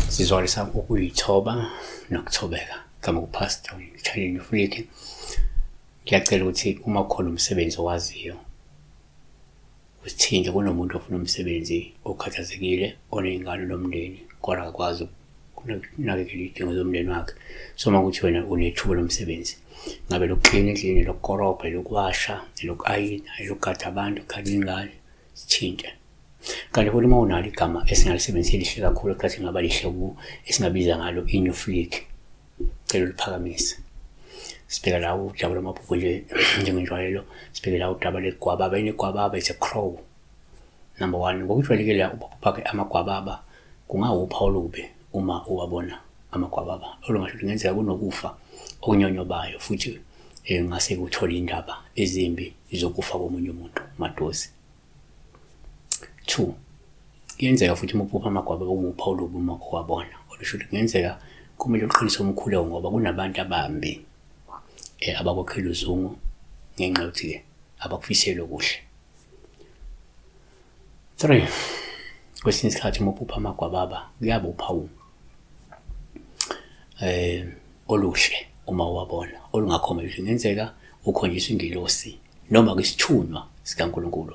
Sizwakalisa ukuyithoba nokuthobeka. Igama kuPastor Chalini Fliki. Ngiyacela ukuthi uma kukhona umsebenzi owaziyo usithinte kunomuntu ofuna umsebenzi okhathazekile oney'ngane nomndeni kodwa akakwazi ukunakekela iy'dingo zomndeni wakhe. So uma kuthi wena unethuba lomsebenzi ngabe lokuklina endlini, elokukorobha, elokuwasha, eloku-ayina, elokugada abantu, ukukhala iy'ngane, sithinte. Kanti futhi uma unalo igama esingalisebenzisa elihle kakhulu ekhathi lingaba lihle ku esingabiza ngalo i-new flick, cela uliphakamise. Sibheka la udaba lwamabhuku nje njengenjwayelo, sibheke la udaba legwababa. Yini igwababa? It's a crow. Number one, ngokujwayelekile uphupha-ke amagwababa kungawupha olubi uma uwabona amagwababa. Olungasho ukuthi kungenzeka kunokufa okunyonyobayo futhi ngase kuthole indaba ezimbi zokufa komunye umuntu maduze. 2 kuyenzeka futhi uma uphupha amagwababa kuwupha olubi uma uwabona olusho ukuthi kungenzeka kumele uqinise umkhuleko ngoba kunabantu abambi abakwakhela uzungu ngenxa yokuthi-ke abakufiseli okuhle. 3 kwesinye isikhathi uma uphupha amagwababa kuyaba uphawu oluhle uma uwabona olungakhomba ukuthi kungenzeka ukhonjiswa ingelosi noma kwisithunywa sikaNkulunkulu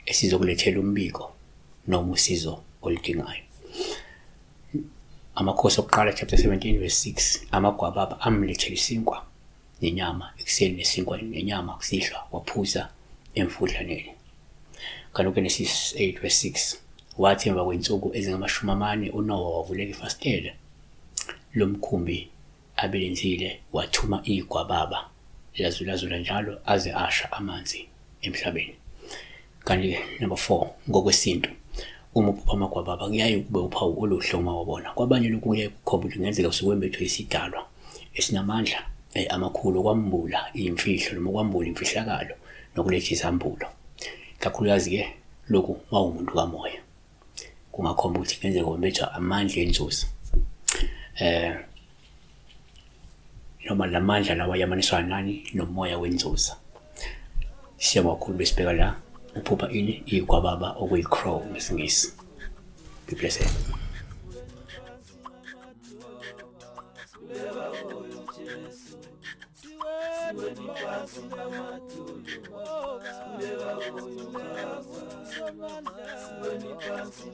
esizokulethela umbiko noma usizo oludingayo. Amakhosi okuqala chapter 17 verse 6 amagwababa amlethela isinkwa nenyama ekuseni nesinkwa nenyama kusihlwa waphuza emfudlaneni. Kanti uGenesis 8 verse 6 wathi emva kwensuku ezingamashumi amane uNowa wavuleka ifasitela lomkhumbi abelenzile wathuma igwababa lazulazula njalo aze asha amanzi emhlabeni. Kanti-ke number 4 ngokwesintu uma uphupha amagwababa kuyaye kube uphawu oluhle uma wabona. Kwabanye lokhu kuyaye kukhomba ukuthi kungenzeka usuke wembethwe isidalwa esinamandla amakhulu okwambula iy'mfihlo noma okwambula imfihlakalo nokuletha izambulo. Kakhulukazi-ke lokhu mawumuntu kamoya kungakhomba ukuthi kungenzeka wembethwa amandla enzuzo noma lamandla lawa yamaniswa nani nomoya wenzuza. Siyabonga kakhulu besibheka la uphupha ini igwababa okuyi-crow ngesiNgisi. Be blessed. Jesu.